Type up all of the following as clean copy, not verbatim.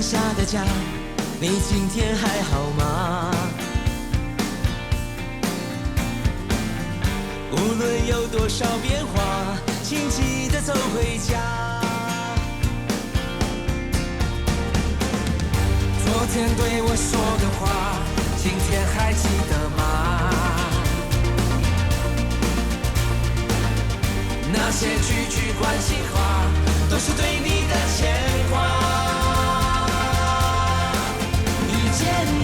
下的家，你今天還好嗎？無論有多少變化，請記得走回家。昨天對我說的話，今天還記得嗎？那些句句關心話，都是對你的牽掛。遇見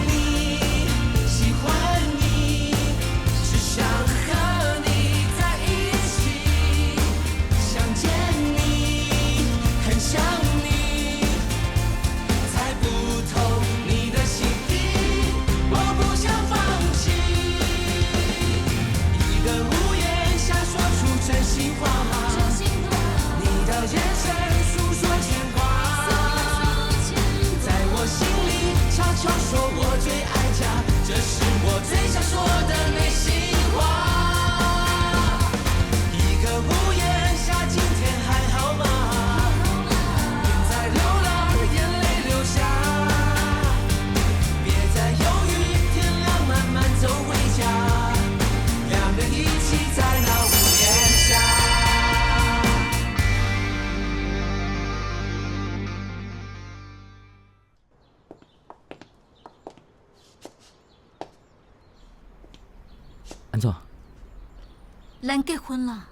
你，喜歡你，只想和你在一起。想見你，很想你，猜不透你的心意，我不想放棄。一個屋檐下說出真心話，你的眼神訴說牽掛，在我心裡悄悄說我最愛家，這是我最想說的內心話。一個屋檐下，今天還好嗎？別再流浪，眼淚流下，別再猶豫，天亮慢慢走回家，兩人一起在那屋檐下。按怎？咱結婚啦！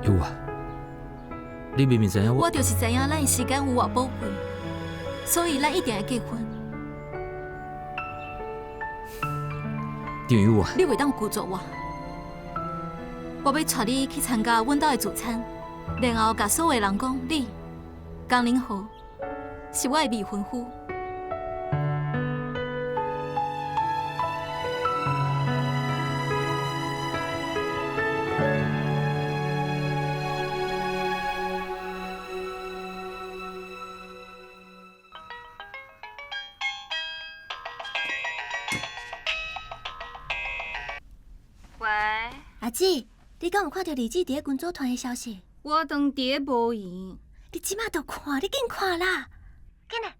有啊，你明明知影我，我就是知影咱的時間有偌寶貴，所以咱一定會結婚。張有啊，你袂當拒絕我。我欲帶你去參加阮兜的聚餐，然後共所有人講，你江寧豪是我的未婚夫。喂，阿姊，你敢有看著李姊佇咧群組傳的消息？我當佇咧無閒。你這馬就看，你緊看啦！緊來！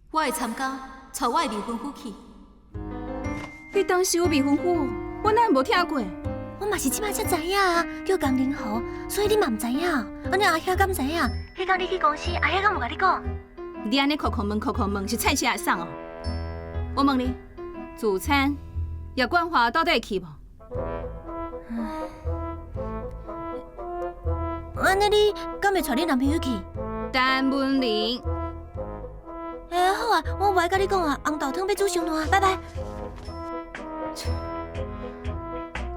我會參加，帶我的未婚夫去。你當時有未婚夫，我哪會無聽過？我嘛是這馬才知影啊，叫江寧豪，所以你嘛毋知影。按呢阿兄敢知影？彼工你去公司，阿兄敢無共你講？你按呢叩叩問叩叩問，是菜市仔送哦？我問你，聚餐葉冠華到底會去無？按呢你敢會帶你男朋友去？陳文玲。欸，好啊，我無愛佮你講啊，紅豆湯欲煮傷爛，拜拜。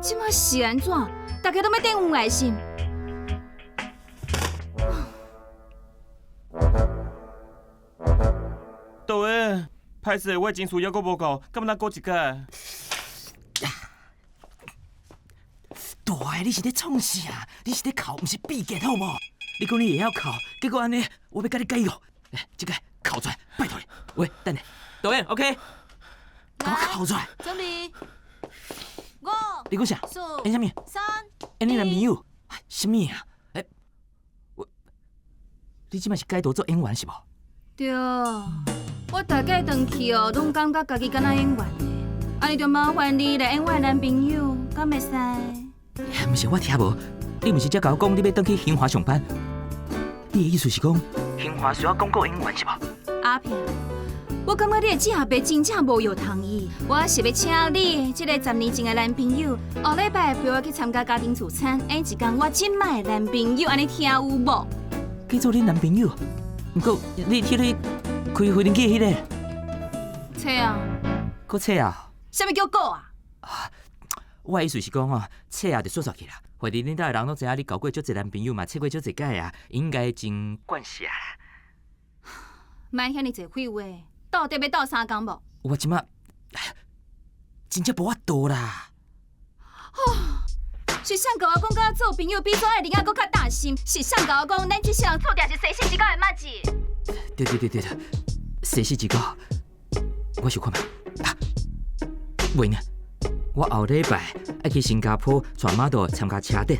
這馬是按怎？大家攏欲電有愛心。導演，歹勢，我的情緒猶閣無夠，敢若閣一擺？大的，你是咧創啥？你是咧哭，毋是變結好無？你講你會曉哭，結果按呢，我欲共你解約。來，這个哭出來，拜託你。喂，等下，導演，OK，共我哭出來。準備，五，你講啥？四，演啥物？三，演你男朋友？啥物啊？欸，我，你這擺是改道做演員是無？對，我逐擺轉去哦，攏感覺家己敢若演員呢。按呢就麻煩你來演我的男朋友，敢會使？毋是我聽無，你毋是才共我講你欲轉去興華上班？你的意思是講興華需要廣告演員是無？阿平，我感覺你的姊阿伯真正無藥通醫，我是欲請你這个10年前的男朋友，後禮拜陪我去參加家庭聚餐，演一工我這擺的男朋友，按呢聽有無？去做恁男朋友？毋過你彼个開飛輪機彼个？冊啊！閣冊啊？啥物叫閣啊？我的意思是講哦，冊啊就煞煞去啦。反正恁兜的人攏知影你交過足濟男朋友嘛，冊過足濟擺啊，應該真慣勢啊。莫遐爾濟廢話，到底欲鬥相共無？我這馬真正無法度啦。是誰共我講甲做朋友比做愛人仔閣較擔心？是誰共我講咱這世人注定是生死之交的麻吉？對對對對對，生死之交，我想看覓。啊，袂呢，我後禮拜愛去新加坡帶 model 參加車展，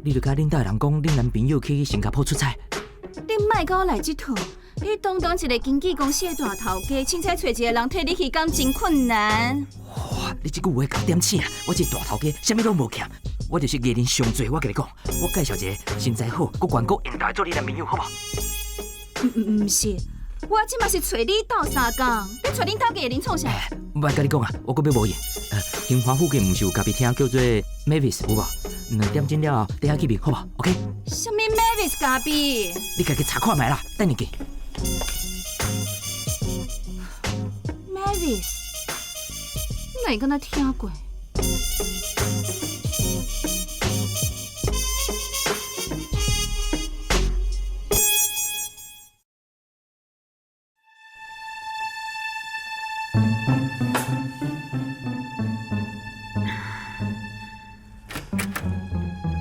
你就共恁兜人講，恁男朋友去新加坡出差。你莫共我來這套，你堂堂一个經紀公司的大頭家，凊彩揣一个人替你去，敢真困難。哇！你這句話共點醒，我這大頭家啥物攏無欠，我就是藝人上濟。我共你講，我介紹一個身材好、閣懸閣緣投做你男朋友，好無？毋是，我這馬是揣你鬥相共，你揣恁兜藝人創啥？毋愛共你講啊，我閣欲無閒。興華附近毋是有咖啡廳叫做 Mavis 有無？2點鐘了後，佇遐見面，好無？OK？啥物 Mavis 咖啡？你家己查看覓啦，等你見。 Mavis，哪會敢若聽過？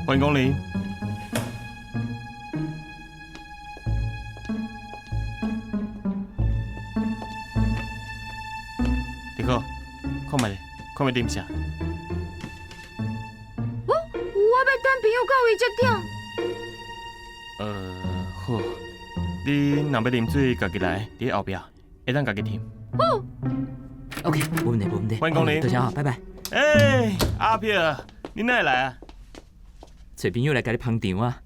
歡迎光臨。你好，看覓，看覓啉啥？我欲等朋友到位才點。好，你若欲啉水，家己來，佇後壁會當家己添。好。 OK，無問題，無問題。歡迎光臨。多謝啊，拜拜。欸，阿飄，你哪會來啊？揣朋友來共你捧場啊！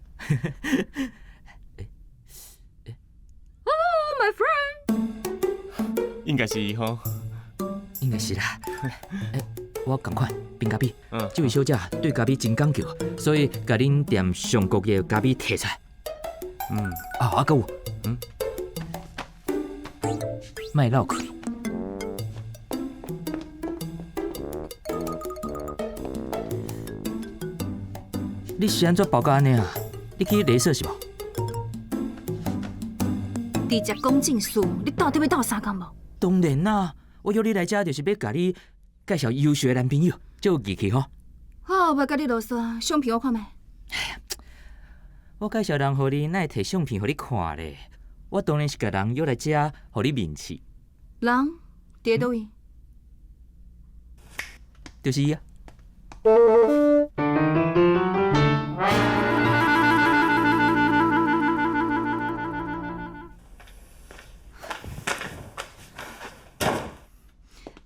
Hello, my friend。應該是伊吼。應該是啦。欸，我仝款冰咖啡。這位小姐對咖啡真講究，所以共恁店上高級的咖啡提出來。啊，閣有，莫漏氣。你是按怎包甲按呢啊？你去雷射是無？直接講正事，你到底欲鬥相共無？當然啦，我約你來遮就是欲共你介紹優秀的男朋友，這有義氣吼。好，袂共你囉嗦，相片我看覓。我介紹人予你，哪會提相片予你看咧？我當然是共人約來遮，予你面試。人佇佗位？就是伊啊。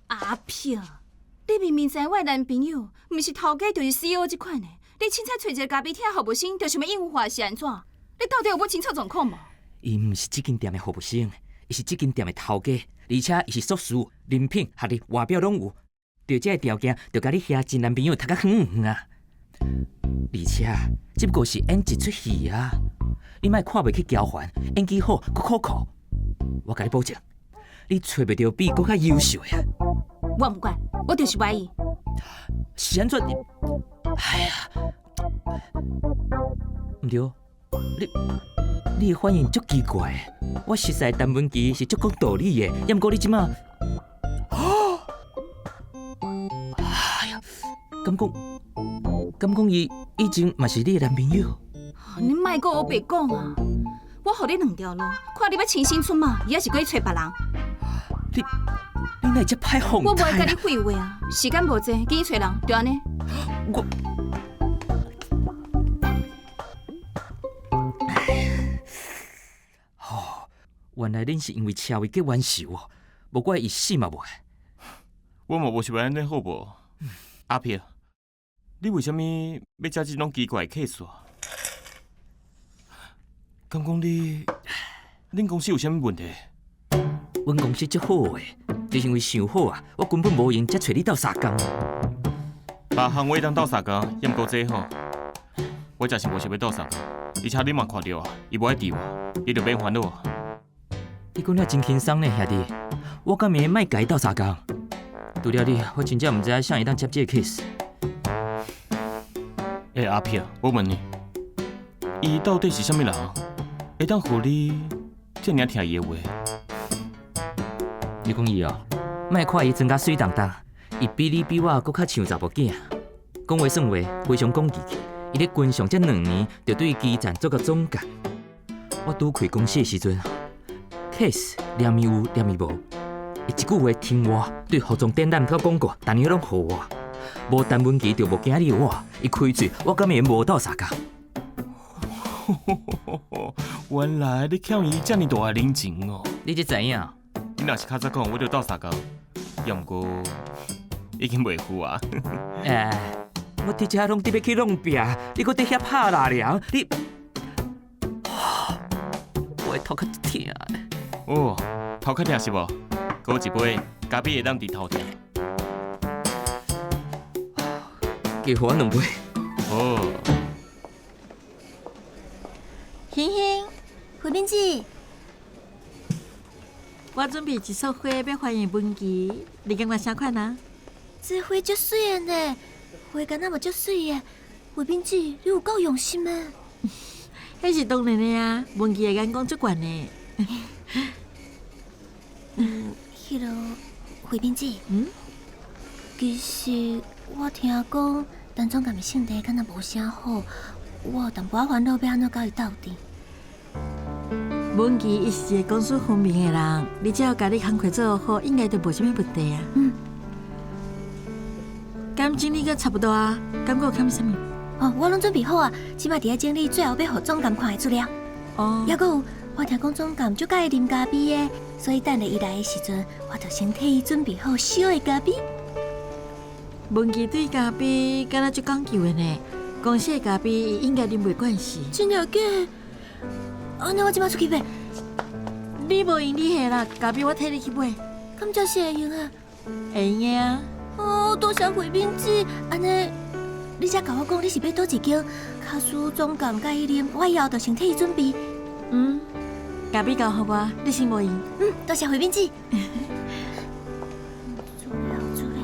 阿飄，你明明知我的男朋友毋是頭家就是 CEO 這款的，你凊彩揣一个咖啡廳服務生，就想欲應付我是按怎？你到底有無清楚狀況無？伊毋是這間店的服務生，伊是這間店的頭家，而且伊是碩士，人品、學歷、外表攏有。著這个條件，就共你遐真男朋友讀甲遠遠啊！而且只不過是演一齣戲啊，你莫看袂起嬌環，演技好，閣可靠。我共你保證，你揣袂著比閣較優秀的。我毋管，我就是愛伊。是按怎？哎呀，毋對，你的反應足奇怪的。我熟似陳文琪是足講道理的，猶毋過你這馬，哎呀，敢講伊以前嘛是你的男朋友？你莫閣烏白講啊！我予你兩條路，看你欲親身出馬，抑是閣去揣別人。你哪會這歹放我無愛共你廢話啊！時間無濟，緊去揣人，就按呢。我，哦，原來恁是因為車位結冤仇哦，無怪伊死嘛無愛。我嘛無想欲按呢好無？阿飄，你為啥物欲接這種奇怪的 case 啊？敢講你，恁公司有啥物問題？阮公司足好的，就是因為傷好啊，我根本無閒才揣你鬥相共。別項我會當鬥相共，猶毋過這吼，我真是無想欲鬥相共。而且你嘛看著啊，伊無愛治我，你就免煩惱啊。你講了真輕鬆呢，兄弟。我敢明莫共伊鬥相共。除了你，我真正毋知影啥會當接這個 case。欸，阿飄，我問你，伊到底是啥物人，會當予你遮爾聽伊的話？你講伊哦，莫看伊裝甲媠當當，伊比你比我閣較像查某囝。講話算話，非常講義氣。伊咧軍上這兩年，就對基層做到總幹。我拄開公司的時陣，case 連面有，連面無。伊一句話聽我，對服裝展覽佮廣告，逐年攏予我。無陳文琪就無今日的我，伊開喙，我敢會無鬥相共？原來你欠伊遮爾大的人情哦！你這知影？你若是較早講，我就鬥相共。猶毋過已經袂赴啊！哎，我佇遮攏佇欲去弄壁，你閣佇遐拍拉涼，你，我的頭殼疼。哦，頭殼疼是無？閣有一杯，咖啡會當治頭疼。加予我兩杯。好。欣欣，慧敏姊，我準備一束花欲歡迎文琪，你感覺啥款啊？這花足媠的呢，花敢若嘛足媠的。慧敏姊，你有夠用心的。彼是當然的啊，文琪的眼光足懸的。嗯，彼个慧敏姊，嗯，其實我聽講陳總監的身體敢若無啥好，我有淡薄仔煩惱欲按怎佮伊鬥陣。文琪伊是一個公私分明的人，你只要共你工課做好，應該就無啥物問題啊。嗯。敢整理閣差不多啊？敢閣有欠啥物？哦，我攏準備好啊，這擺佇咧整理最後欲予總監看的資料。哦。猶閣有，我聽講總監足佮意啉咖啡的，所以等下伊來的時陣，我就先替伊準備好燒的咖啡。文琪對咖啡敢若足講究的呢，公司的咖啡伊應該啉袂慣勢。真的假的？按呢我這擺出去買。你無閒理彼啦，咖啡我替你去買。敢真是會用啊？會用的啊。哦，多謝慧敏姊，按呢，你才共我講你是欲佗一間，假使總監佮意啉，我以後就先替伊準備。嗯，咖啡交予我，你先無閒。嗯，多謝慧敏姊。資料資料。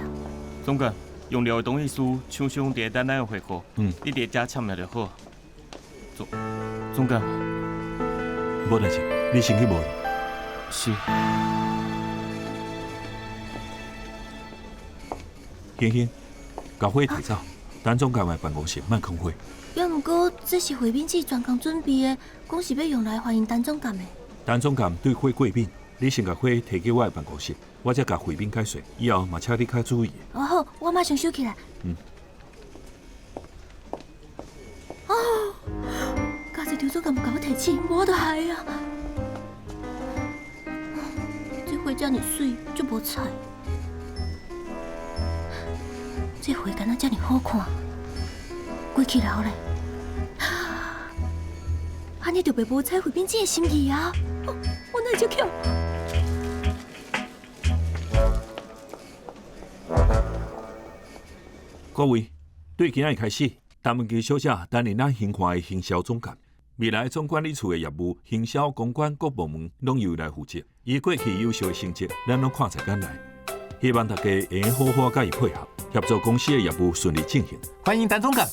總監，用料的同意書，廠商佇咧等咱的回復。嗯。你佇咧遮簽名就好。總總監。無代誌，你先去無。是。欣欣，共花提走，陳總監的辦公室莫囥花。猶毋過，這是慧敏姊專工準備的，講是欲用來歡迎陳總監的。陳總監對花過敏，你先共花提去我的辦公室，我才共慧敏解說，以後嘛請你較注意。哦好，我馬上收起來。嗯。哦，假使陳總監毋共我提醒，我就害啊！這花遮爾媠，足無彩。這花敢若遮爾好看，關起來咧，按呢就袂無彩慧敏姊的心意啊！我哪會這巧？各位，對今仔日開始，陳文琪小姐擔任咱興華的行銷總監，未來總管理處的業務、行銷、公關各部門攏由伊來負責。伊過去優秀的成績，咱攏看在眼內。希望大家會用好好佮伊配合，協助公司的業務順利進行。歡迎陳總監，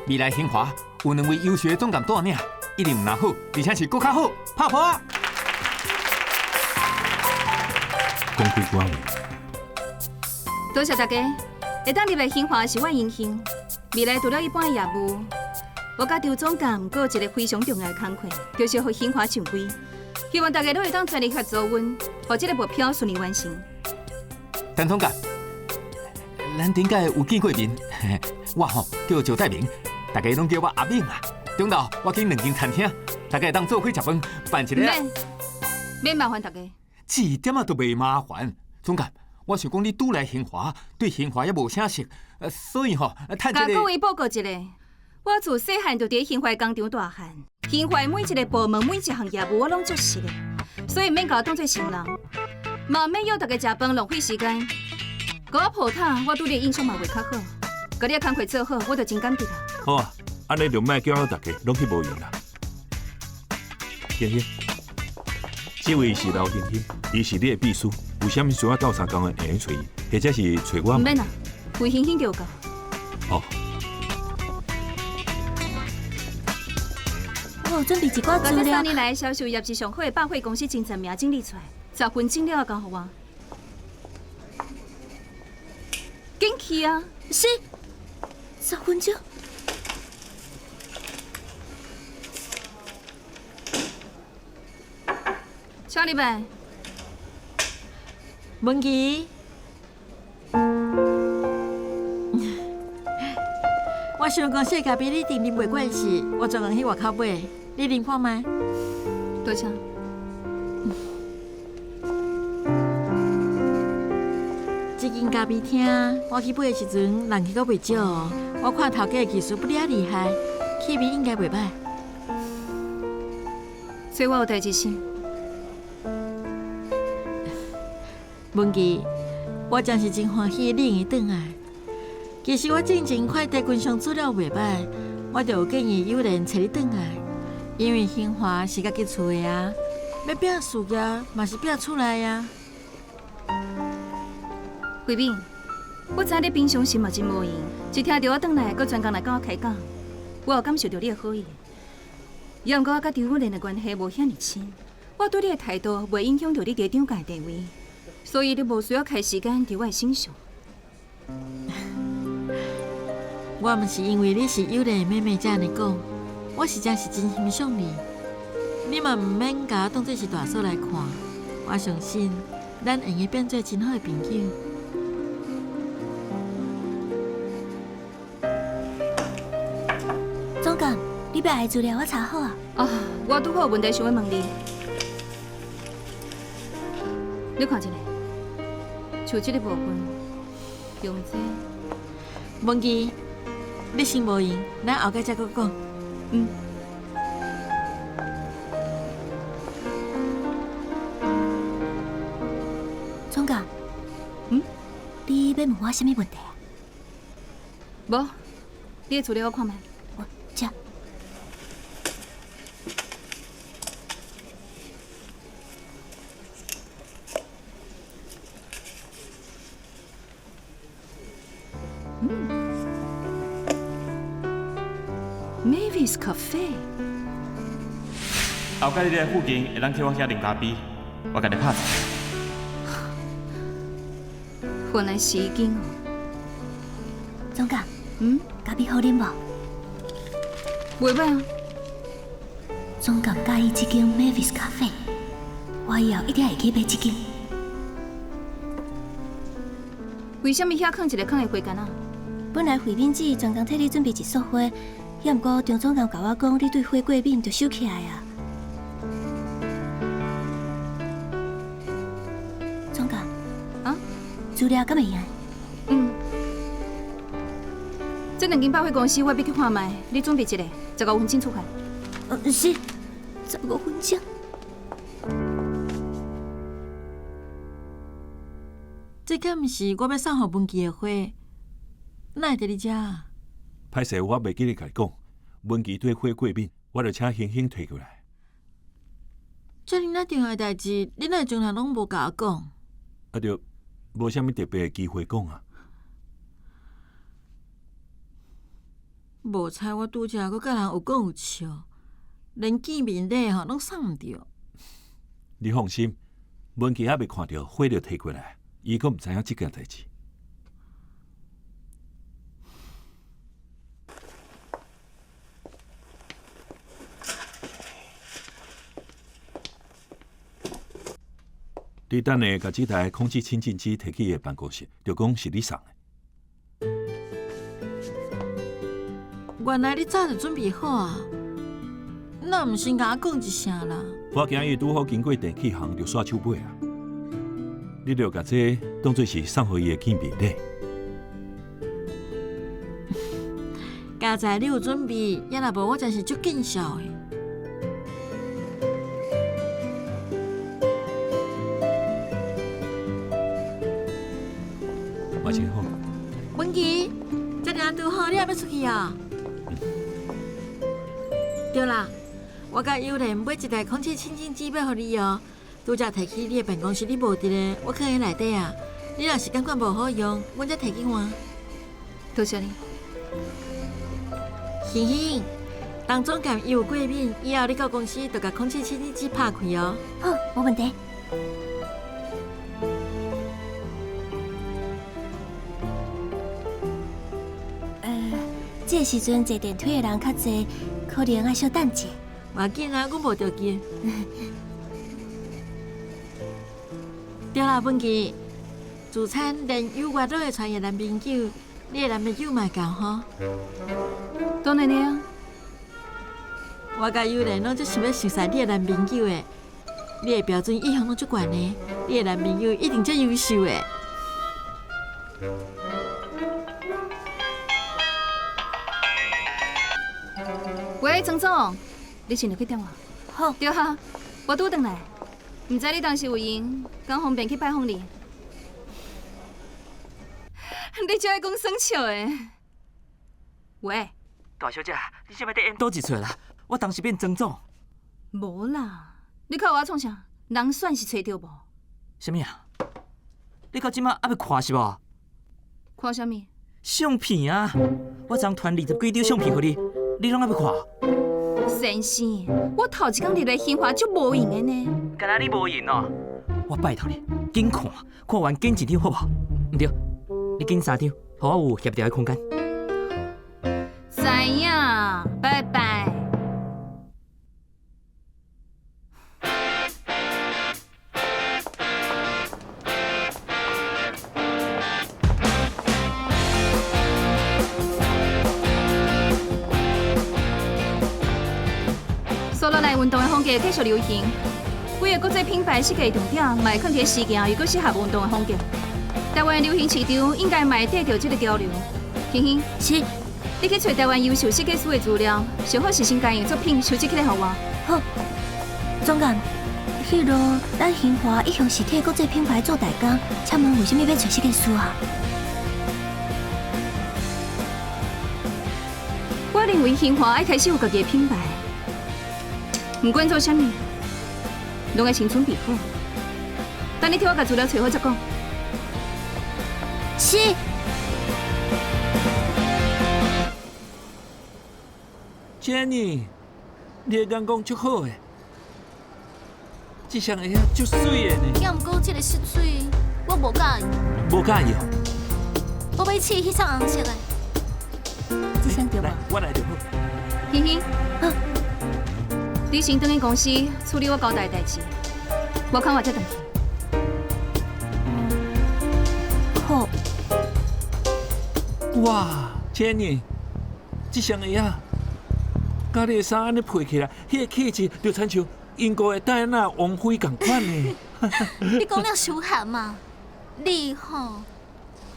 未來興華有兩位優秀的總監帶領，一定毋但好，而且是閣較好。拍噗仔！講幾句話。多謝大家，會當入來興華是我榮幸。未來除了一般的業務，我佮張總監閣有一個非常重要的工課，就是予興華上櫃。希望大家攏會當全力協助阮，予這個目標順利完成。陳總監，咱頂擺有見過面，我吼叫趙代明，大家攏叫我阿明啊。中晝我揀兩間餐廳，大家會當做伙食飯，辦一個。免，免麻煩大家。一點仔都袂麻煩，總監，我想講你拄來興華，對興華猶無啥熟，所以吼，趁這個。共各位報告一下，我自細漢就佇興華工廠大漢，興華每一個部門、每一項業務我攏足熟的，所以毋免共我當做新人。嘛毋免約大家食飯浪費時間。閣我抱塔，我對你的印象嘛袂較好。共你的工課做好，我就真感激啊。好啊，按呢就莫叫大家攏去無閒啦。欣欣，這位是劉欣欣，伊是你的秘書，有啥物需要鬥相共的，會用揣伊，或者是揣我。毋免啦，魏欣欣就有夠。哦。我有準備一寡資料。這三年來銷售業績上好的百貨公司前十名整理出來，10分鐘了後交予我。緊去啊！是，10分鐘。請入來。文琪，我想讲，雪咖啡你一定啉袂惯势，我专工去外口买，你啉看觅。多谢。這間咖啡廳，我去買的時陣，人去閣袂少哦。我看頭家的技術不了厲害，氣味應該袂歹。所以我有代誌先。文琪，我真是真歡喜你會轉來。其實我進前看地軍上資料袂歹，我就有建議友人揣你轉來，因為興華是家己厝的啊，欲拼事業嘛是拼厝內啊。慧敏，我知你平常時嘛真無閒，一聽著我轉來，閣專工來佮我開講，我有感受著你的好意。也毋過我佮張友蓮的關係無遐爾親，我對你的態度袂影響著你佇長界地位，所以你無需要開時間佇我的身上。我毋是因為你是友蓮的妹妹才按呢講，我實在是真欣賞你。你嘛毋免共我當做是大嫂來看，我相信咱會用變做真好的朋友。總監，你欲愛的資料我查好啊。啊，我拄好有問題想欲問你。你看一下，像這個部分，用這個。文琪，你先無閒，咱後蓋再閣講。嗯。總監，嗯，你欲問我啥物問題啊？無，你的資料我看覓。哦，這。 Mavis Cafe。後蓋你佇附近會當去我遐啉咖啡，我共你拍。原來是這間哦。總監，嗯，咖啡好啉無？袂歹啊。總監佮意這間 Mavis Cafe，我以後一定會去買這間。為啥物遐囥一个空的花矸仔？本來慧敏姊專工替你準備一束花，也毋過張總監共我講，你對花過敏，就收起來啊。總監，啊？資料敢會用？嗯。這兩間百貨公司我欲去看覓，你準備一下，15分鐘出發。是，15分鐘。這敢毋是我欲送予文琪的花？哪會佇你遮？歹勢，我袂記得共你講，文琪對花過敏，我就請興興提過來。這爾仔重要的代誌，你哪會從來攏無共我講？啊，著無啥物特別的機會講啊。無彩我拄則閣佮人有講有笑，連見面禮吼攏送毋著。你放心，文琪猶未看著花就提過來，伊閣毋知影這件代誌。你等下共這台空氣清淨機提去伊的辦公室，就講是你送的。原來你早就準備好啊，哪毋先共我講一聲啦？我今日拄好經過電器行，就刷手買啊。你著共這當做是送予伊的見面禮。佳哉，你有準備，也若無，我真是足見笑的。嘛真好。文琪，這爾拄好，你也欲出去啊？對啦，我佮友蓮買一台空氣清淨機欲予你哦。拄則提去你的辦公室，你無佇咧，我囥佇內底啊。你若是感覺無好用，阮才提去換。多謝你。興興，陳總監伊有過敏，以後你到公司就共空氣清淨機拍開哦。好，無問題。這個時陣坐電梯的人較濟，可能愛小等者。無要緊啊，阮無著急。對啦，文琪，聚餐连有我都会带伊的男朋友，你的男朋友嘛会到吼？当然的啊。我佮友莲拢足想欲熟似你的男朋友的，你的标准一向拢足悬的，你的男朋友一定足优秀的。喂，曾总，你先入去等我。好。对啊，我拄转来，毋知你当时有闲，敢方便去拜访你？你就爱讲耍笑的。喂，大小姐，你啥物伫演佗一出啦？我当时变曾总。无啦，你看我创啥？人选是揣著无？啥物啊？你到这马犹未看是无？看啥物？相片啊！我昨传20几张相片予你，你拢犹未看？先生，我头一工入来兴华足无闲的呢。敢若你无闲哦？我拜托你，紧看，看完紧一张好无？毋对，你紧三张，予我有协调的空间。知影，拜拜。苏落来运动的风格继续流行，几个国际品牌设计重点嘛会放伫时件，又阁适合运动的风格。台湾流行市场应该嘛会缀著这个潮流。欣欣，是，你去揣台湾优秀设计师的资料，上好是先家用作品收集起来予我。好，总监，彼落咱兴华一向是替国际品牌做代工，请问为啥物欲揣设计师啊？我认为兴华爱开始有家己的品牌。毋管做啥物，拢爱先准备好。等你替我共资料揣好再讲。是。 Jenny，你的眼光足好的，这双鞋足媠的呢。也毋过这个色水，我无佮意。无佮意哦。我欲试彼双红色的。这双对无？我来就好。欣欣。你先转去公司处理我交代的代志，我看我再转去。好。哇，Jenny，这双鞋仔，佮你的衫按呢配起来，彼个气质就亲像英国的戴安娜王妃仝款呢。你讲了伤含嘛？你吼，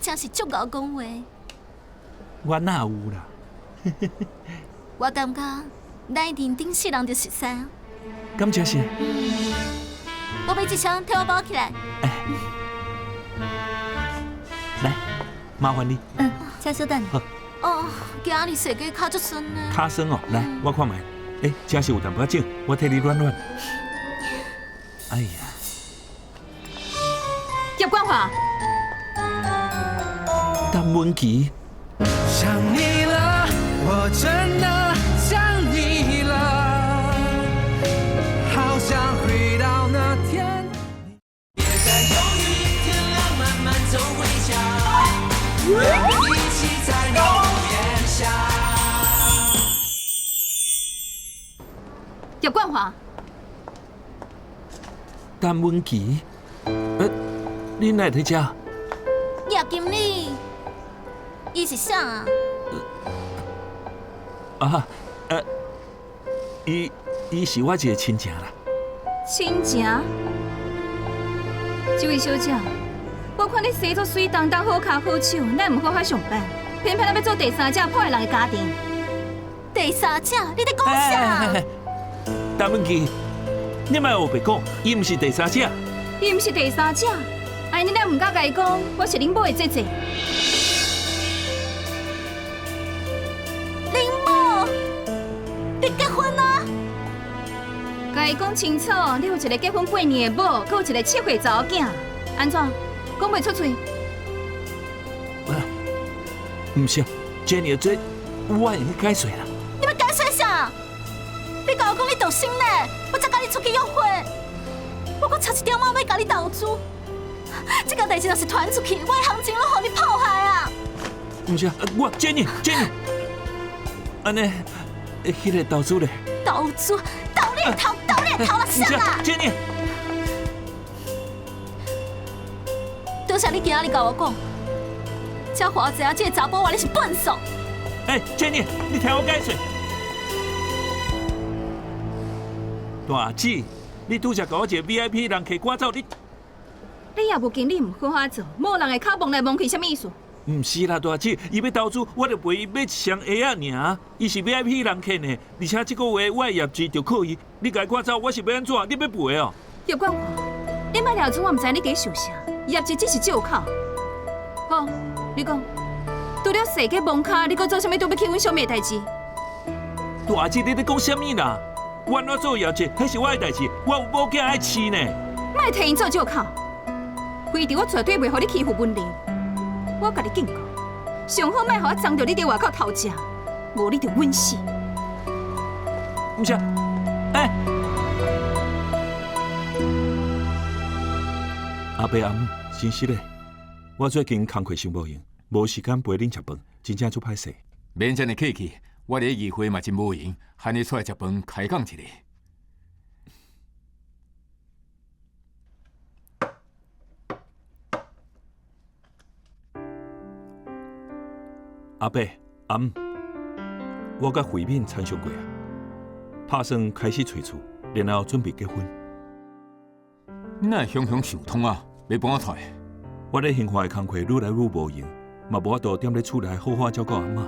真是足𠢕讲话。我哪有啦？我感觉。咱一定顶世人就熟似啊！敢真是？我买这双，替我包起来。来，麻烦你。嗯，请稍等。好。哦，今日踅街跤足酸呢。跤酸哦，来，我看觅。欸，这是有淡薄仔肿，我替你软软。哎呀！叶冠华。陈文琪。想你了，我真的想你了，好想回到那天。别再犹豫，天亮慢慢走回家，我们一起在屋檐下。叶冠华。陈文琪，你哪会伫遮？叶经理，伊是啥啊？啊，伊是我一个亲情啦。亲情？这位小姐，我看你生做媠当当，好跤好手，咱毋好好上班，偏偏欲做第三者破坏人的家庭。第三者？你咧讲啥？陈文琪，你莫乌白讲，伊毋是第三者。伊毋是第三者，按呢你毋敢共伊讲，我是恁某的姐姐。恁某？你结婚啊？共伊讲清楚，你有一个结婚8年的某，阁有一个7岁查某囝，按怎？讲袂出嘴？毋是啊，Jenny，这我会去解释啦。你欲解释啥？你共我讲你独身呢，我才共你出去约会。我阁差一点仔欲共你投资，这件代志若是传出去，我的行情拢予你破坏啊！毋是啊，我 Jenny，Jenny，按呢，彼个投资咧？投资，投你的头，投你的头啦，啥啦？Jenny，就多謝你今仔日共我講，才予我知影這个查埔原來是笨手。欸，Jenny，你聽我解釋。大姊，你拄才共我一个 VIP 人客趕走，你你業務經理毋好好做，無人會跤摸來摸去，啥物意思？毋是啦，大姊，伊欲投資，我就陪伊買一雙鞋仔爾。伊是 VIP 人客呢，而且這个月我的業績就靠伊。你共伊趕走，我是欲按怎？你欲賠哦？葉冠華，你莫掠準，我毋知你佇咧想啥，業績只是借口。好，你講，除了踅街摸跤，你閣做啥物拄欲去阮小妹的代誌？大姊，你咧講啥物啦？我按怎做業績，彼是我的代誌，我有某囝愛飼呢。莫提𪜶做借口，非得我絕對袂予你欺負文玲。我共你警告，上好莫予我撞著你佇外口偷食，無你就穩死。毋是，欸，阿伯阿姆，真實的，我最近工課傷無閒，無時間陪恁食飯，真正足歹勢。免遮爾客氣，我佇議會嘛真無閒，喊你出來食飯開講一下。阿伯、阿姆，我佮慧敏參詳過啊，拍算開始揣厝，然後準備結婚。你哪會雄雄想通啊？欲搬出來？我咧興化的工課愈來愈無閒，嘛無法度踮咧厝內好好照顧阿嬤，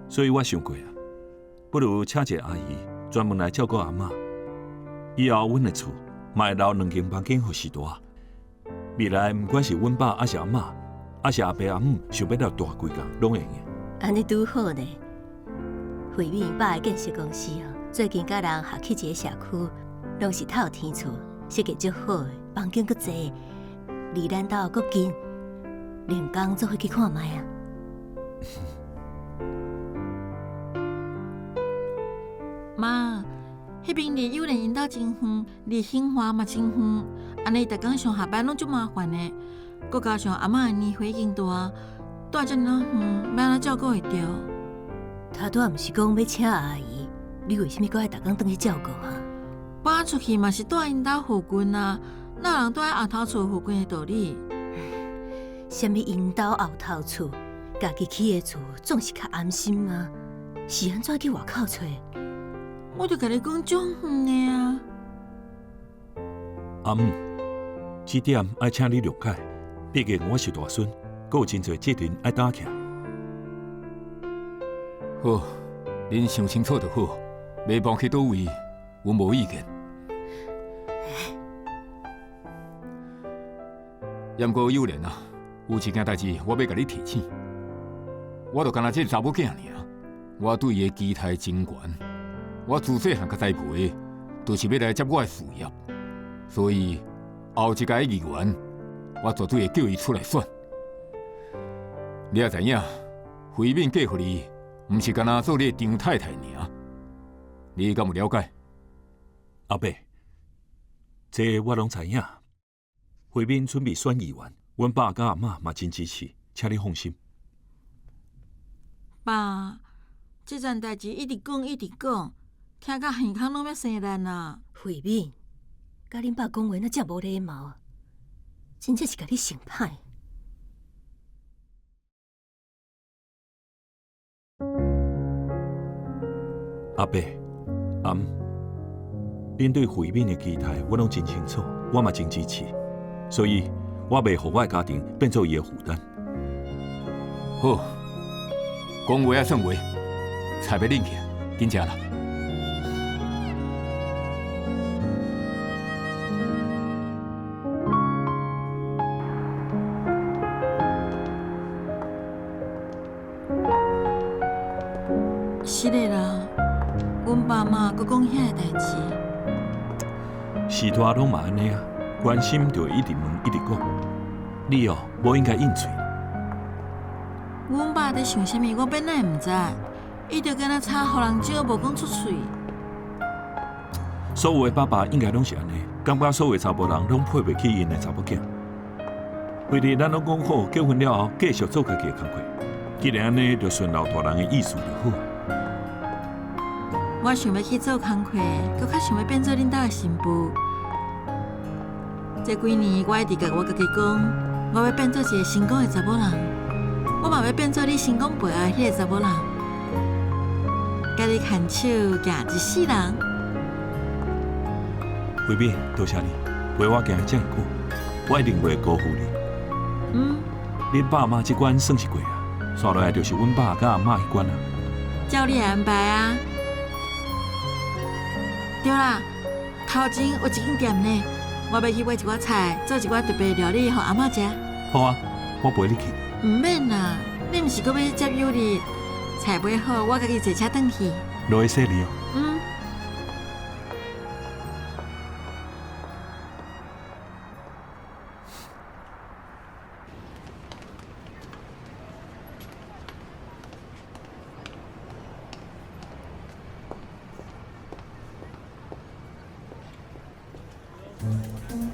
所以我想過啊，不如請一个阿姨專門來照顧阿嬤。以後阮的厝嘛會留兩間房間予序大。未來毋管是阮爸抑是阿嬤，抑是阿伯阿姆，想欲來蹛幾工，攏會用。按呢拄好呢。慧敏爸的建設公司哦，最近佮人合起一个社區，攏是透天厝，設計足好的，房間閣濟，離咱兜閣近，兩工做伙去看覓啊。媽，彼邊離友連𪜶兜真遠，離興華嘛真遠，按呢逐工上下班攏足麻煩的，閣加上阿嬤的年歲已經大，蹛遮爾遠，欲按怎照顧會著？頭拄仔毋是講欲請阿姨，你為啥物閣愛逐工轉去照顧啊？搬出去嘛是蹛𪜶兜附近啊，哪有人蹛佇後頭厝附近的道理？啥物𪜶兜後頭厝，家己起的厝總是較安心啊。是按怎去外口揣？我就共你講足遠的啊！阿姆，這點愛請你諒解，畢竟我是大孫，閣有真濟責任愛擔起來。好，恁想清楚就好，欲搬去佗位，阮無意見。猶毋過幼蓮啊，有一件代誌我欲共你提醒。我就干焦這个查某囝爾，我對伊的期待真懸。我自細漢共栽培，就是欲來接我的事業，所以後一屆的議員，我絕對會叫伊出來選。你也知影，慧敏嫁予你，毋是干焦做你的張太太爾，你敢有了解？阿伯，這我攏知影。慧敏準備選議員，阮爸佮阿嬤嘛真支持，請你放心。爸，這件代誌一直講一直講，聽甲耳孔攏欲生爛啊！慧敏，佮恁爸講話哪遮無禮貌，真正是共你想歹。阿伯、阿姆，恁對慧敏的期待，我攏真清楚，我嘛真支持，所以我袂予我的家庭變做伊的負擔。好，講話仔算話，菜欲冷去，緊食啦。是的啦，阮爸媽閣講遐个代誌。序大攏嘛按呢啊，關心就會一直問，一直講。你哦，無應該應喙。阮爸佇想啥物，我變哪會毋知？伊就敢若吵予人招，無講出喙。所有的爸爸應該攏是按呢，感覺所有的查埔人攏配袂起𪜶的查某囝。為了咱攏講好，結婚了後繼續做家己的工課。既然按呢，就順老大人的意思就好。我想欲去做工課，閣較想欲變做恁兜的新婦。這幾年，我一直共我家己講，我欲變做一个成功的查某人，我嘛欲變做你成功背後的彼个查某人，佮你牽手行一世人。慧敏，多謝你陪我行這麼久，我一定袂辜負你。恁爸媽這關算是過啊，紲落來就是阮爸佮阿嬤彼關啊。照你的安排啊。對啦，頭前有一間店呢，我欲去買一寡菜，做一寡特別料理予阿嬤食。好啊，我陪你去。毋免啦，你毋是閣欲接有你，菜買好，我家己坐車轉去。落去洗你哦。嗯。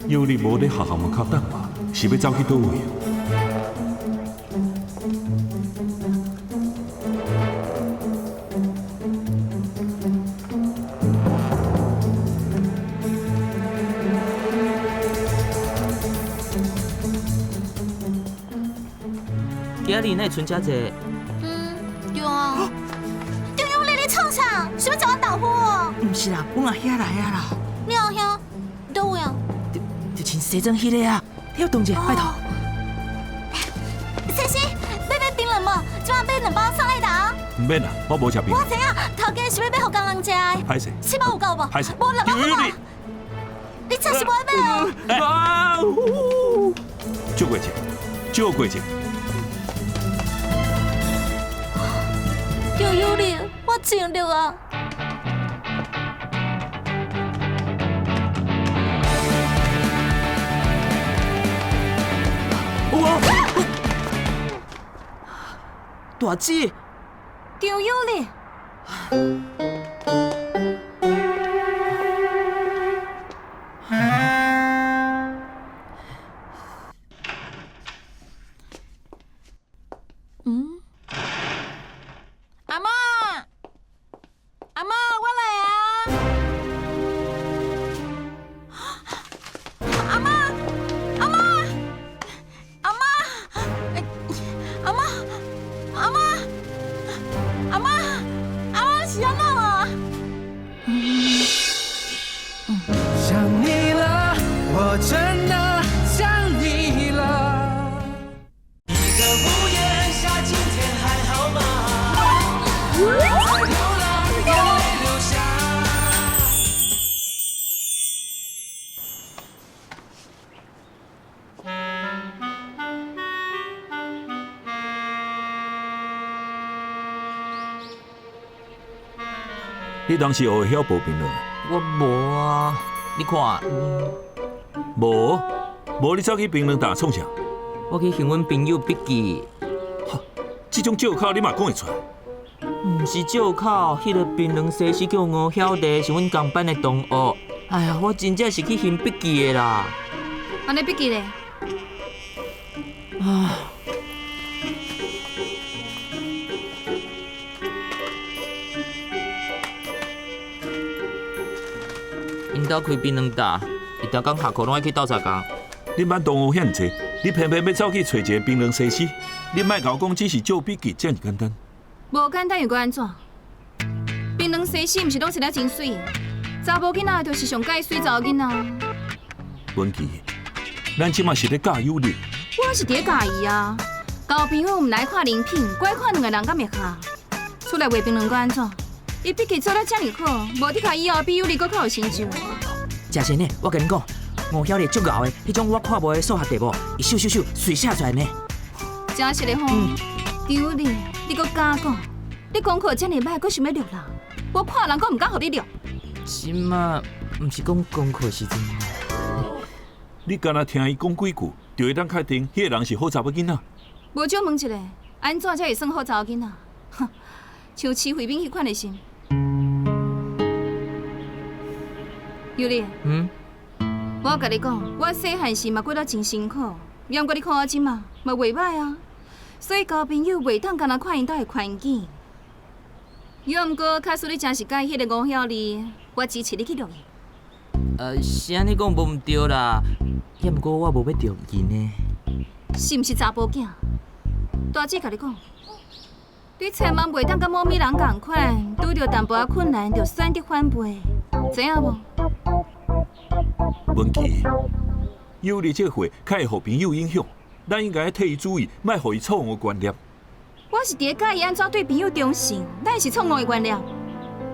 有你無咧學校門口等我，是欲走去佗位？今仔日哪會剩遮濟？對啊。張有你咧創啥？想欲食阮豆腐哦？毋是啦，阮阿兄來啊啦。你阿兄佗位啊？就穿西裝彼个啊，你要動一下，拜託。先生，欲買檳榔無？這擺買兩包送你呾。毋免啦，我無食檳榔。我知影，頭家是欲買予工人食的。歹勢。四包有夠無？歹勢。無六包好無？你真是無愛買哦。借過者，借過者。張有你，我盡力啊。大姊，張有你。嗯，阿嬤，阿嬤，我來啊！阿嬤，阿嬤，阿嬤，阿嬤，阿嬤，阿嬤，阿嬤是按怎啊？想你了，我真的想你了。一個屋檐下，今天還好嗎？在流浪，眼淚流下。你當時學會曉報檳榔？我無啊，你看。無，無你走去檳榔摊創啥？我去還阮朋友筆記。哈，這種借口你嘛講會出來？毋是借口，彼個檳榔西施叫吳曉麗，是阮仝班的同學。哎呀，我真正是去還筆記的啦。按呢筆記咧？啊！𪜶兜開檳榔摊，伊逐工下課攏愛去鬥相共。恁班同學遐爾濟，你偏偏欲走去揣一個檳榔西施，你莫共我講只是借筆記遮爾簡單。無簡單又閣按怎？檳榔西施毋是攏生得真媠，查某囡仔就是上佮意媠查某囡仔。文琪，咱這馬是咧教有你。我是佇咧教伊啊，交朋友毋來看人品，怪看兩個人敢會合。出來畫檳榔閣按怎？伊筆記做得遮爾好，無的確以後比有你閣較有成就。誠實呢，我共你講，吳曉麗足𠢕的，彼種我看無的數學題目，伊咻咻咻隨寫出來呢。真實的吼，張有你，你閣敢講？你功課遮爾歹，閣想欲掠人？我看人閣毋敢予你掠。這馬毋是講功課時陣。你敢若聽伊講幾句，就會當確定彼個人是好查某囡仔。無少問一下，按怎才會算好查某囡仔？哼，像徐慧敏彼款的是。尤麗，我共你講，我細漢時嘛過得真辛苦，毋過你看我這馬嘛袂䆀啊，所以交朋友袂當干焦看𪜶兜的環境。猶毋過，假使你真是佮意彼个吳曉麗，我支持你去掠伊。是按呢講無毋對啦，抑毋過我無欲著伊呢。是毋是查甫囝？大姊共你讲，你千萬袂當佮某物人仝款，拄著淡薄仔困難就選擇反背，知影無？文琪，有你這歲較會予朋友影響，咱應該替伊注意，莫予伊錯誤的觀念。我是佇咧教伊按怎對朋友忠誠，哪會是錯誤的觀念？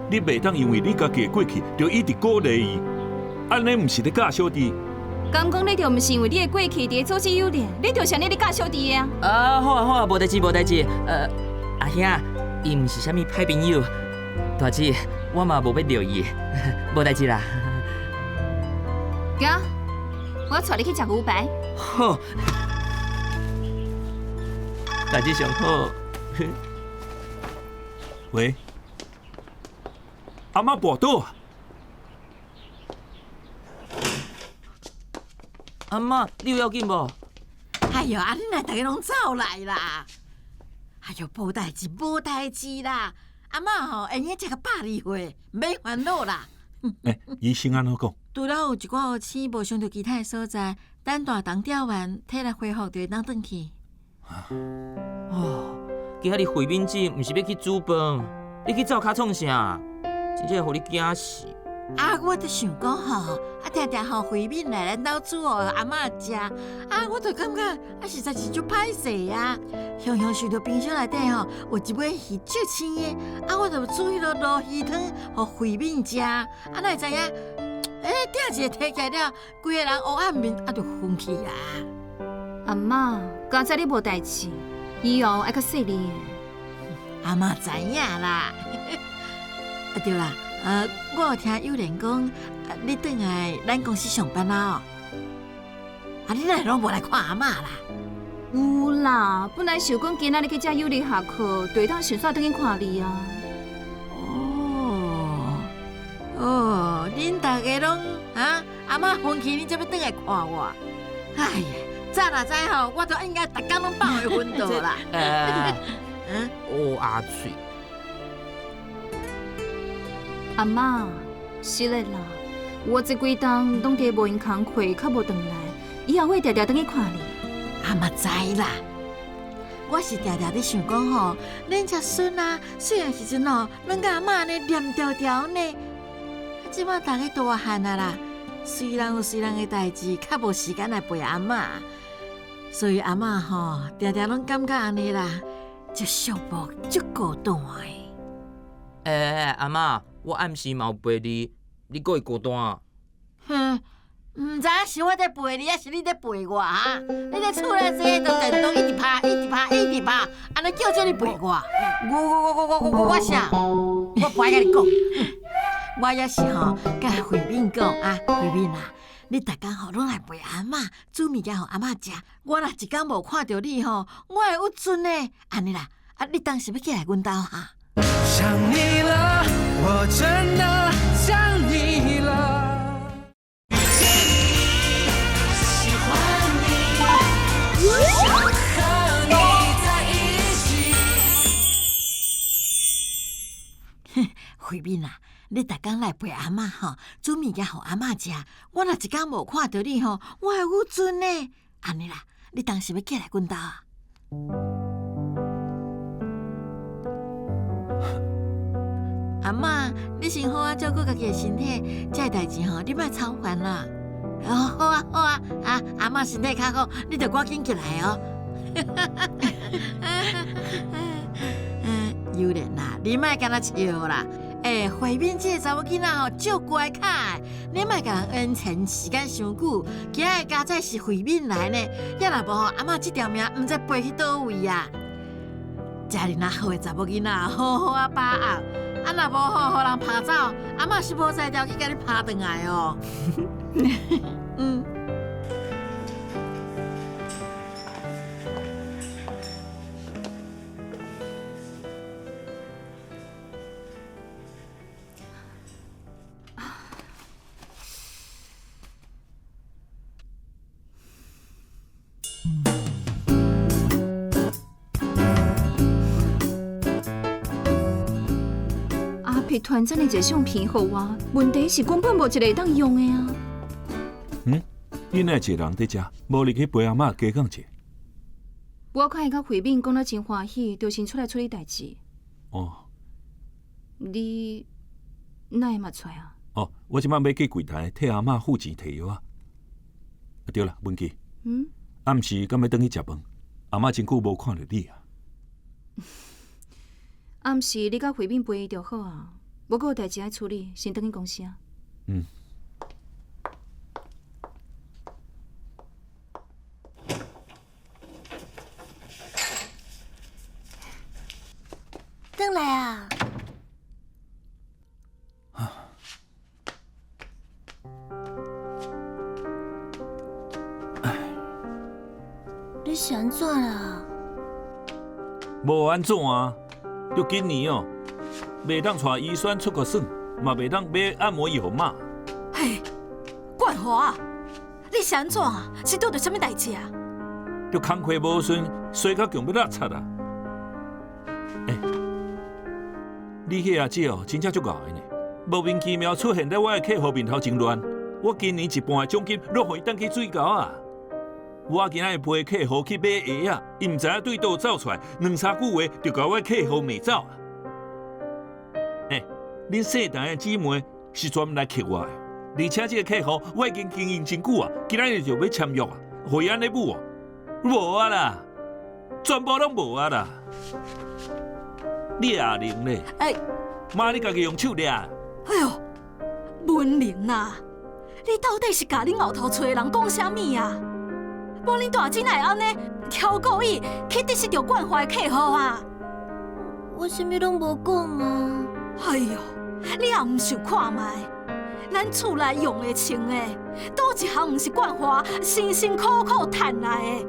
你袂當因為你家己的過去，就一直鼓勵伊，按呢毋是咧教小弟。敢講你就毋是因為你的過去佇咧阻止友戀，你就是按呢咧教小弟的啊？啊，好啊好啊，無代誌無代誌。阿兄，伊毋是啥物歹朋友，大姊，我嘛無欲著伊，無代誌啦。行，我帶你去食牛排。好，大姊上好。喂，阿嬤跋倒啊！阿嬤，你有要緊無？哎喲，啊恁來逐家攏走來啦！哎喲，無代誌，無代誌啦！阿嬤吼，會用食到102歲，毋免煩惱啦。欸，醫生按怎講？除了有一寡烏青無傷著其他的所在，等大腸吊完，體力恢復就會當轉去。哦，今仔日慧敏姊毋是欲去煮飯，你去灶跤創啥？真正會予你驚死！啊，我就想講吼，啊，定定予慧敏來咱兜煮予阿嬤食，啊，我就感覺啊，實在是足歹勢啊。雄雄想著冰箱內底吼有一尾魚足鮮的，啊，我就煮彼个鱸魚湯予慧敏食，啊，哪會知影？欸，鼎一下提起來了，規個人烏暗面，啊，就昏去啊！阿嬤，佳哉你無代誌，以後愛較細膩的。阿嬤知影啦。啊對啦，我有聽友蓮講，你轉來咱公司上班啊？啊，你哪會攏無來看阿嬤啦？有啦，本來想講今仔日去遮友麗下課，就會當順紲轉去看你啊。哦，哦，恁逐家攏啊，阿嬤昏去，恁才欲轉來看我？哎呀，早若知吼，我就應該逐工攏放予昏倒啦。嗯，烏鴉喙。阿嬤，是的啦，我這幾冬攏佇無閒工課，較無轉來，以後我會定定轉去看你。阿嬤知啦，我是定定咧想講吼，恁這孫啊，細漢時陣吼，攏佮阿嬤按呢黏牢牢呢。啊，這擺逐家大漢啊啦，雖然有雖然的代誌，較無時間來陪阿嬤，所以阿嬤吼，定定攏感覺按呢啦，足寂寞，足孤單的。欸，阿嬤。我暗時嘛有陪你，你閣會孤單啊？哼，毋知影是我咧陪你，抑是你咧陪我哈？你咧厝內坐著電動一直拍，一直拍，一直拍，按呢叫做你陪我？我啥？我不愛佮你講，我也是吼，佮慧敏講啊，慧敏啊，你逐工吼攏來陪阿嬤煮物件予阿嬤食，我若一工無看著你吼，我會鬱卒呢。按呢啦，啊，你當時欲過來阮兜哈？想你了，我真的想你了。遇見你，喜歡你，只想和你在一起。慧敏啊，你逐工來陪阿嬤吼，煮物件予阿嬤食。我若一工無看著你吼，我會鬱卒呢。按呢啦，你當時欲過來阮兜啊？阿嬤，你先好好照顧家己的身體，這个代誌吼，你莫操煩啦。哦，好啊，好啊，啊，阿嬤身體較好，你著趕緊起來哦。友蓮啦，你莫干焦笑啦。欸，慧敏這个查某囡仔吼，足乖巧的，你莫共人延遲時間傷久。今仔日佳哉是慧敏來呢，抑若無吼，阿嬤這條命毋知飛去佗位啊。遮爾若好的查某囡仔，好好啊把握。啊，若無吼，予人拍走，阿嬤是無才調去共你拍轉來哦。嗯。阿皮傳這麼濟相片予我，問題是根本無一個會當用的啊。嗯，你哪一個人佇遮，無入去陪阿嬤加講者？我看伊佮慧敏讲得真欢喜，就先出来处理代志。哦。你哪会嘛出来啊？哦，我这摆欲去柜台替阿嬷付钱提药啊。啊对啦，文琪。嗯。暗时敢欲转去食饭？阿嬷真久无看著你啊。暗时你佮慧敏陪伊就好啊，我阁有代志爱处理，先转去公司啊。嗯。转来啊！你是按怎啦？无按怎啊？就今年哦，袂当带医生出国耍，嘛袂当买按摩椅予妈。嘿，冠华，你是按怎啊？是拄著啥物代志啊？就工课无顺，衰甲强欲落漆啊！欸，你彼阿姐哦，真正足𠢕的呢，莫名其妙出现在我的客户面头前乱。我今年一半的奖金拢予伊掷去水沟啊！我今仔日陪客户去买鞋仔，伊毋知影对佗走出来，两三句话就共我客户骂走啊！欸，恁姓陈的姊妹是专门来克我的，而且这个客户我已经经营真久啊，今仔日就欲签约啊，予伊按呢舞哦，无啊啦，全部拢无啊啦！掠人咧！欸，妈，你家己用手掠。哎哟，文玲啊，你到底是共恁后头揣的人讲啥物啊？无恁大姊哪会按呢挑故意去得失著冠华的客户啊？我啥物拢无讲啊！哎哟，你也毋想看觅，咱厝内用的穿的，佗一项毋是冠华辛辛苦苦趁来的？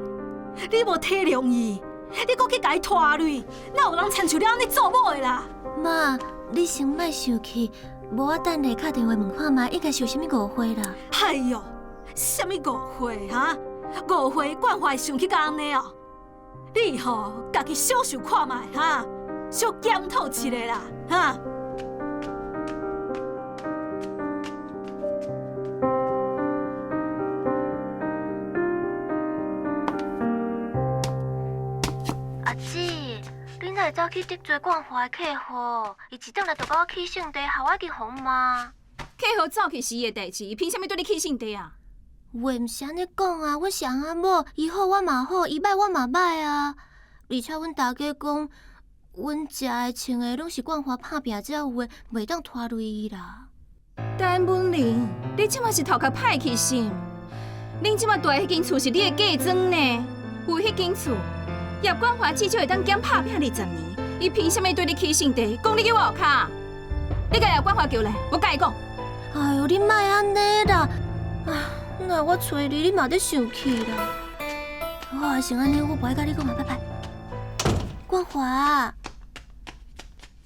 你无体谅伊，你阁去共伊拖累，哪有人亲像你按呢做某的啦？妈，你先莫生气，无我等下敲电话问看觅，应该是有啥物误会啦。哎哟，啥物误会哈？误会冠华会生气到按呢哦？你吼，家己小想看觅哈，小检讨一下啦哈。阿姊，你哪会走去得罪冠华的客户？伊一转来就共我起性地，害我已经予骂。客户走去是伊的代志，伊凭啥物对你起性地啊？话毋是按呢讲啊，阮是翁仔某，伊好我嘛好，伊歹我嘛歹啊。而且阮大家讲，阮食的穿的拢是冠华拍拼才有的，袂当拖累伊啦。陈文玲，你这马是头壳歹去是？恁这马住的彼间厝是你的嫁妆呢？有彼间厝，叶冠华至少会当减拍拼20年。伊凭啥物对你起性地，讲你去外口？你共叶冠华叫来，我共伊讲。哎哟，你莫按呢啦！啊，那我揣你，你嘛咧生气啦。好啊，先按呢，我无爱共你讲啊，拜拜。冠华，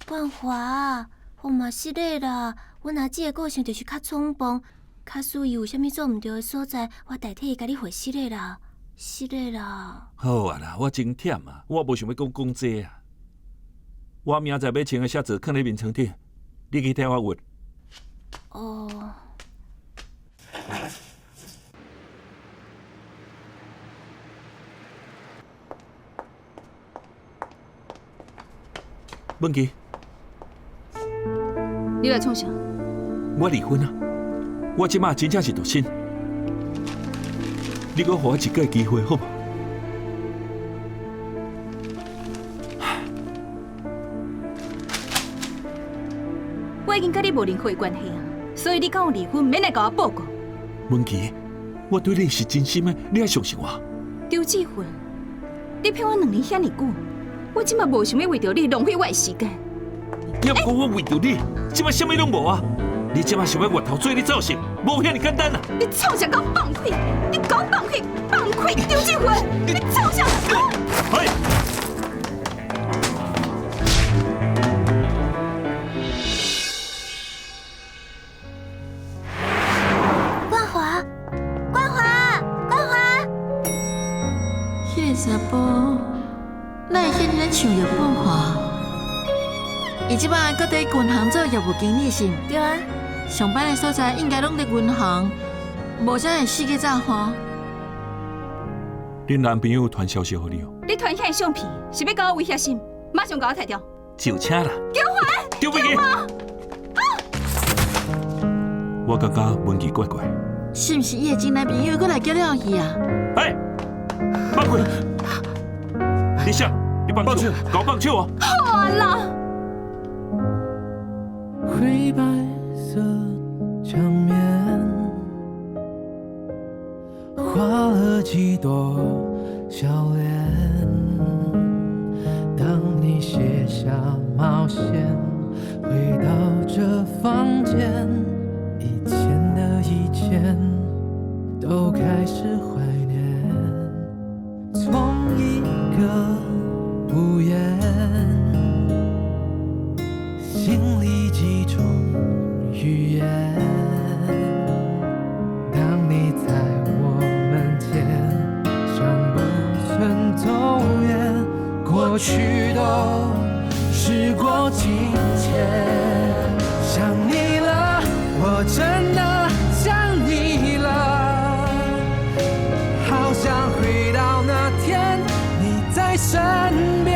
冠华，我嘛失礼啦。阮阿姊的个性就是较冲动，假使伊有啥物做毋对的所在，我代替伊共你回失礼啦，失礼啦。好啊啦，我真忝啊，我无想欲阁讲这啊。我明仔载欲穿的写字囥咧眠床顶，你去替我熨。哦。文琪，你来创啥？我离婚啊！我这马真正是独身。你阁予我一个机会好无？我已经佮你无任何关系啊，所以你敢有离婚，免来共我报告。文琪，我对你是真心的，你爱相信我。张志奋，你骗我2年遐尔久，我这马无想欲为著你浪费我的时间。也毋过我为著你，这马啥物拢无啊！你这马想欲越头做你走心，无遐尔简单啊！你创啥共我放屁？你共我放屁！放屁！张志奋，你创啥？嘿！冠华，冠华，冠华！彼个查埔，哪会遐尔仔像叶冠华？伊这摆阁伫银行做业务经理是毋对啊？上班的所在应该拢伫银行，无才会四界走吼。恁男朋友传消息予你哦？你傳遐相片是欲共我威脅是毋？馬上共我提掉。就請啦。叫還？丟飛機！我感覺文琪怪怪。是毋是伊的前男朋友閣來叫了伊啊？哎，放開！你啥？你放手！共我放手啊！好啊啦！灰白色牆面，畫了幾朵笑臉。當你卸下帽線，回到這房間，以前的以前都開始懷念。從一個屋檐，心裡幾種語言。當你在我門前，像不曾走遠，過去都時過境遷。想你了，我真的想你了，好想回到那天你在身邊。